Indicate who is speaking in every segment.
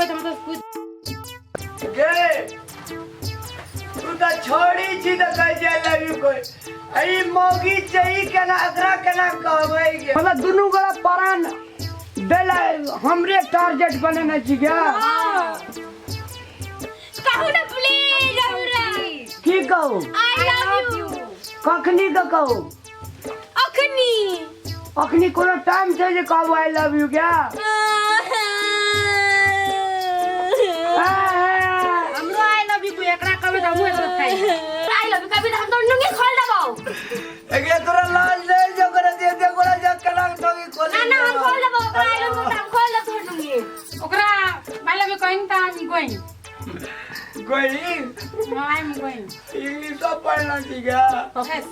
Speaker 1: कहै त हम तऽ कूद
Speaker 2: गे तू तऽ छोड़ी छी तऽ कहै छै I love you कोइ ई मौगी छै ई केना एकरा केना कहबै गे मतलब दुनू गोरा परान देला हमरे टारगेट बनेने छी गे।
Speaker 3: कहू ना प्लीज हमरा।
Speaker 2: की कहू?
Speaker 3: I love you.
Speaker 2: कखनी के कहू?
Speaker 3: अखनी।
Speaker 2: अखनी कोनो टाइम छै जे कहू I love you गे?
Speaker 1: हमरो I love you एकरा कहबै तऽ हमहूँ एकरा खाइ।
Speaker 3: I love you कहबै तऽ हम तो नुंगी खोल देबौ।
Speaker 2: एकरे तोरा लाज दे जो करे दे दे गोरा जा केना टंगी खोले।
Speaker 3: ना ना, हम खोल देबौ ओकरा। I love you हम खोल देब तोहर नुंगी।
Speaker 1: ओकरा I love you कहिन तऽ हम going.
Speaker 2: Going?
Speaker 1: I am going.
Speaker 2: English सब पढ़ना ठीक है।
Speaker 1: यस।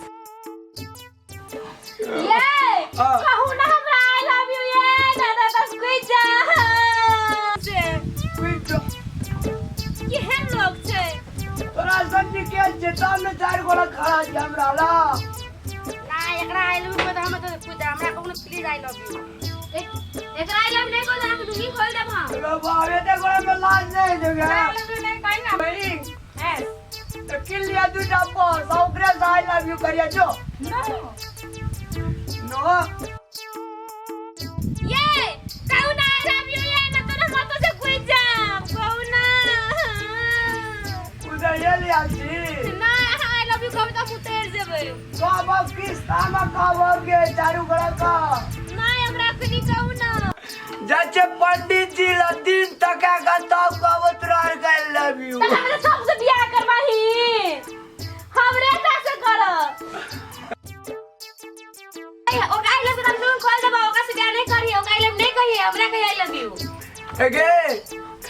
Speaker 3: ये।
Speaker 2: हाँ।
Speaker 3: कहू ना हमरा I love you ये दादा बस कोई जा केहन लोग छै।
Speaker 2: तोरा सब के चेतावनी में चार गोला खड़ा छै हमरा ला।
Speaker 1: ना, एकरा I love you कहै तऽ हम तऽ कूद। हमरा कहू ना प्लीज I love you.
Speaker 3: एकरा I love नहीं कहू, हम नुंगी खोल देब हम।
Speaker 2: लो बाबे ते गोला में लाज नहीं देगा।
Speaker 1: I love you नहीं कहिन ना।
Speaker 2: भाई।
Speaker 1: यस।
Speaker 2: तो किल लिया दूटा बस आ ओकरे से I love you करिया जो।
Speaker 1: नो।
Speaker 2: नो।
Speaker 3: ये कहू ना I love you ये, ना तो हम तो से कूद जाम। कहू ना।
Speaker 2: उधर ये लिया छी।
Speaker 3: ना, I love you कहू तऽ हम उतर जेबै।
Speaker 2: कहब किस्ता में कहब गे चारू गोला का।
Speaker 3: ना, हमरा अखनी कहू ना।
Speaker 2: जाचे पंडित जी ला दिन तका का तब कहब तोरा I love you.
Speaker 3: तऽ हमरा सबसे बियाह करबाही, हमरे साथ करब। ओकरा I love you हम खोल देबो। ओकरा से बियाह नहीं करी, ओकरा I love नहीं कही, हमरा कही I love you.
Speaker 2: एगे।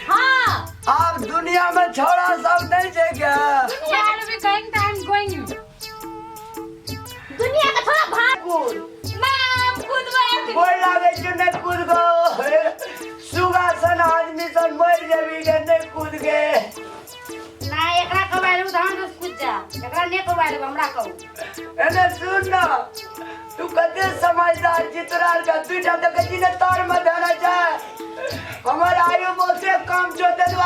Speaker 3: हाँ।
Speaker 2: आब दुनिया में छोड़ा सब नहीं छै क्या?
Speaker 1: I love you कहिन तऽ I am going.
Speaker 3: दुनिया का थोड़ा भाग
Speaker 2: कूद।
Speaker 3: ना, हम कूदबै अखनी।
Speaker 2: गोर लागै छै, नहीं कूद गो। सुगा सन आदमी सन मर जेबी गे, नहीं कूद गे।
Speaker 1: ना, एकरा कहू I love you तऽ हम तऽ कूद जा। एकरा नहीं कहू I love you, हमरा कहू।
Speaker 2: एने सुन ना, तू कते समझदार छी। तोरा आर के दूटा देखै छी ने तर में धरे छै। हमर आयु बहुते कम छौ, तै दुआरे।